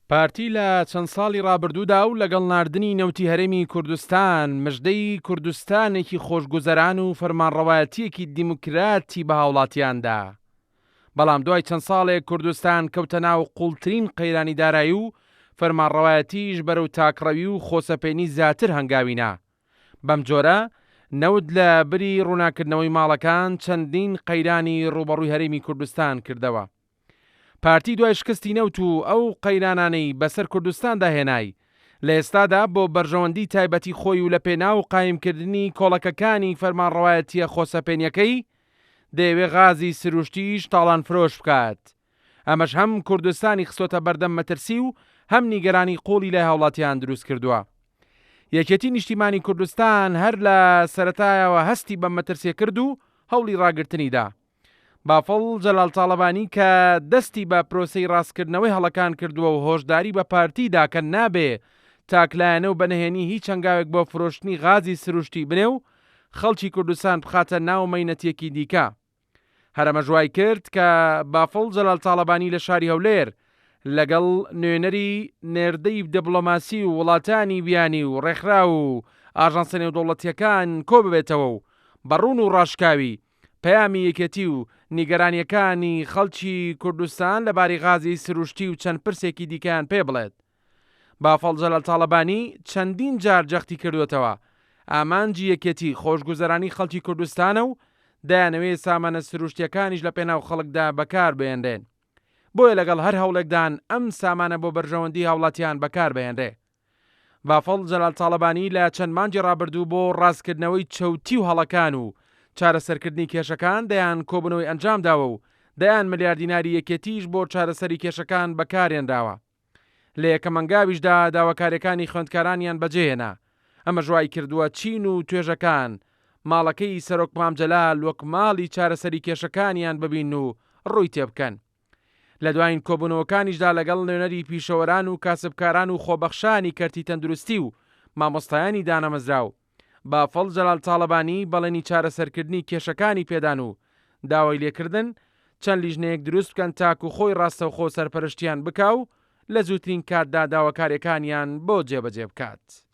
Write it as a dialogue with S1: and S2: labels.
S1: پارتی لە چەند ساڵی ڕابردوودا و لەگەڵ ناردنی نەوتی هەرێمی کوردستان، مژدەی کوردستانێکی خۆشگوزەران و فەرمانڕەوایەتییەکی دیموکراتی بە هاوڵاتیان دا. بەڵام دوای چەند ساڵێک کوردستان کەوتە ناو قوڵترین قەیرانی دارایی و فەرمانڕەوایەتیش بەرەو تاکڕەوی و خۆسەپێنی زیاتر هەنگاوی نا. بەم جۆرە نەوت لە بری ڕووناککردنەوەی ماڵەکان چەندین قەیرانی ڕووبەڕووی هەرێمی کوردستان کردەوە. پارتی دوای شکستی نەوت و ئەو قەیرانانەی بەسەر کوردستاندا هێنای، لە ئێستادا بۆ بەرژەوەندی تایبەتی خۆی و لە پێناو قایمکردنی کۆڵەکەکانی فەرمانڕەوایەتییە خۆسەپێنیەکەی، دەیەوێ غازی سروشتیش تاڵانفرۆش بکات. ئەمەش هەم کوردستانی خستۆتە بەردەم مەترسی و هەم نیگەرانی قوڵی لای هاوڵاتیان دروست کردووە. یەکێتی نیشتیمانی کوردستان هەر لە سەرەتایەوە هەستی بەم مەترسیە کرد و هەوڵی ڕاگرتنی دا. بافڵ جەلال تاڵەبانی کە دەستی بە پرۆسەی ڕاستکردنەوەی هەڵەکان کردووە و هۆشداری بە پارتی دا کە نابێ تاکلایەنە و بە نهێنی هیچ هەنگاوێک بۆ فرۆشتنی غازی سروشتی بنێ و خەڵکی کوردستان بخاتە ناو مەینەتیەکی دیکە. هەر ئەمەش وای کرد کە بافڵ جەلال تاڵەبانی لە شاری هەولێر لەگەڵ نوێنەری نێردەی دبڵۆماسی و وڵاتانی بیانی و ڕێکخراو و ئاژانسە نێودەوڵەتیەکان کۆببێتەوە و بە ڕوون و ڕاشکاوی پەیامی یەکێتی و نیگەرانیەکانی خەڵکی کوردستان لەبارەی غازی سروشتی و چەند پرسێکی دیکەیان پێ بڵێت. بافڵ جەلال تاڵەبانی چەندین جار جەختی کردووەتەوە، ئامانجی یەکێتی خۆشگوزەرانی خەڵکی کوردستانە و دەیانەوێ سامانە سروشتییەکانیش لە پێناو خەڵکدا بەکاربهێنرێن. بۆیە لەگەڵ هەر هەوڵێکدان ئەم سامانە بۆ بەرژەوەندی هاوڵاتیان بەکاربهێنرێ. بافڵ جەلال تاڵەبانی لە چەند مانگی ڕابردوو بۆ ڕاستکردنەوەی چەوتی و هەڵەکان و چارەسەرکردنی کێشەکان دەیان کۆبوونەوەی ئەنجامداوە و دەیان ملیار دیناری یەکێتیش بۆ چارەسەری کێشەکان بەکارهێنراوە. لە یەکەم هەنگاویشدا داواکاریەکانی خوێندکارانیان بەجێهێنا، ئەمەش وایکردووە چین و توێژەکان ماڵەکەی سەرۆک مام جەلال وەک ماڵی چارەسەری کێشەکانیان ببین و ڕووی تێبکەن. لە دواین کۆبوونەوەکانیشدا لەگەڵ نوێنەری پیشەوەران و کاسبکاران و خۆبەخشانی کەرتی تەندروستی و مامۆستایانی دانەمەزراو، بافڵ جەلال تاڵەبانی بەڵێنی چارەسەرکردنی کێشەکانی پێدان و داوای لێکردن چەند لیژنەیەک دروست بکەن تاکو خۆی ڕاستەوخۆ سەرپەرشتیان بکا و لە زووترین کاتدا داواکاریەکانیان بۆ جێبەجێ بکات.